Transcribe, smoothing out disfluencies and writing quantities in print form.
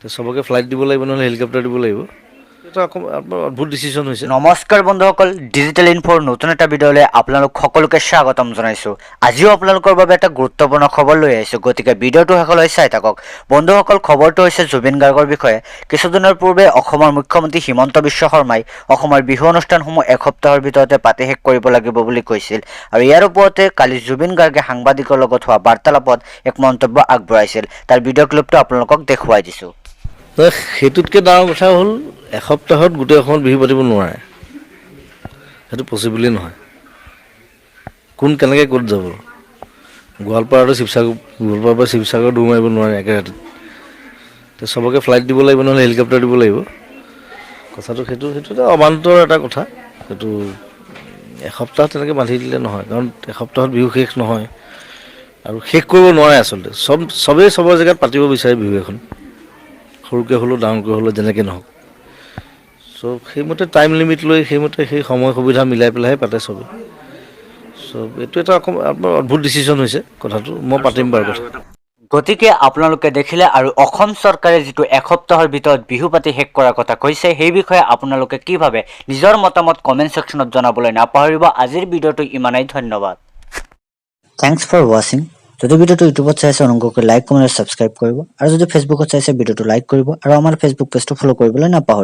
তো চবকে ফ্লাইট দিব লাগিব, নহ'লে হেলিকপ্টাৰ দিব লাগিব। এটা অকণমান অদ্ভুত ডিচিশ্যন হৈছে। নমস্কাৰ বন্ধুসকল, ডিজিটেল ইনফ'ৰ নতুন এটা ভিডিঅ'লৈ আপোনালোক সকলোকে স্বাগতম জনাইছোঁ। আজিও আপোনালোকৰ বাবে এটা গুৰুত্বপূৰ্ণ খবৰ লৈ আহিছোঁ, গতিকে ভিডিঅ'টো শেষলৈ চাই থাকক। বন্ধুসকল, খবৰটো হৈছে জুবিন গাৰ্গৰ বিষয়ে। কিছুদিনৰ পূৰ্বে অসমৰ মুখ্যমন্ত্ৰী হিমন্ত বিশ্ব শৰ্মাই অসমৰ বিহু অনুষ্ঠানসমূহ এসপ্তাহৰ ভিতৰতে পাতি শেষ কৰিব লাগিব বুলি কৈছিল আৰু ইয়াৰ ওপৰতে কালি জুবিন গাৰ্গে সাংবাদিকৰ লগত হোৱা বাৰ্তালাপত এক মন্তব্য আগবঢ়াইছিল। তাৰ ভিডিঅ' ক্লিপটো আপোনালোকক দেখুৱাই দিছোঁ। নহয়, সেইটোতকৈ ডাঙৰ কথা হ'ল, এসপ্তাহত গোটেই অসমত বিহু পাতিব নোৱাৰে। সেইটো পচিবলেই নহয়। কোন কেনেকৈ ক'ত যাব? গোৱালপাৰাটো শিৱসাগৰ, গোৱালপাৰাৰ পৰা শিৱসাগৰ দৌৰ মাৰিব নোৱাৰে একে ৰাতিত। তো চবকে ফ্লাইট দিব লাগিব, নহ'লে হেলিকপ্টাৰ দিব লাগিব। কথাটো সেইটো এটা অবান্তৰ এটা কথা। সেইটো এসপ্তাহ তেনেকৈ বান্ধি দিলে নহয়, কাৰণ এসপ্তাহত বিহু শেষ নহয় আৰু শেষ কৰিব নোৱাৰে। আচলতে চবেই চবৰ জেগাত পাতিব বিচাৰে বিহু এখন, সৰুকৈ হ'লেও, ডাঙৰকৈ হ'লেও, যেনেকৈ নহওক। চ' সেইমতে টাইম লিমিট লৈ, সেইমতে সেই সময় সুবিধা মিলাই পেলাইহে পাতে চবে। চ' এইটো এটা অকণমান অদ্ভুত ডিচিশ্যন হৈছে। কথাটো মই পাতিম বাৰু কথা। গতিকে আপোনালোকে দেখিলে আৰু অসম চৰকাৰে যিটো এসপ্তাহৰ ভিতৰত বিহু পাতি শেষ কৰাৰ কথা কৈছে, সেই বিষয়ে আপোনালোকে কি ভাবে, নিজৰ মতামত কমেণ্ট ছেকশ্যনত জনাবলৈ নাপাহৰিব। আজিৰ ভিডিঅ'টো ইমানেই, ধন্যবাদ। Thanks for watching. যদি ভিডিঅ'টো ইউটিউবত চাইছে, অনুগ্ৰহ কৰি লাইক, কমেণ্ট আৰু ছাবস্ক্ৰাইব কৰিব আৰু যদি ফেচবুকত চাইছে, ভিডিঅ'টো লাইক কৰিব আৰু আমাৰ ফেচবুক পেজটো ফ'ল' কৰিবলৈ নাপাহৰিব।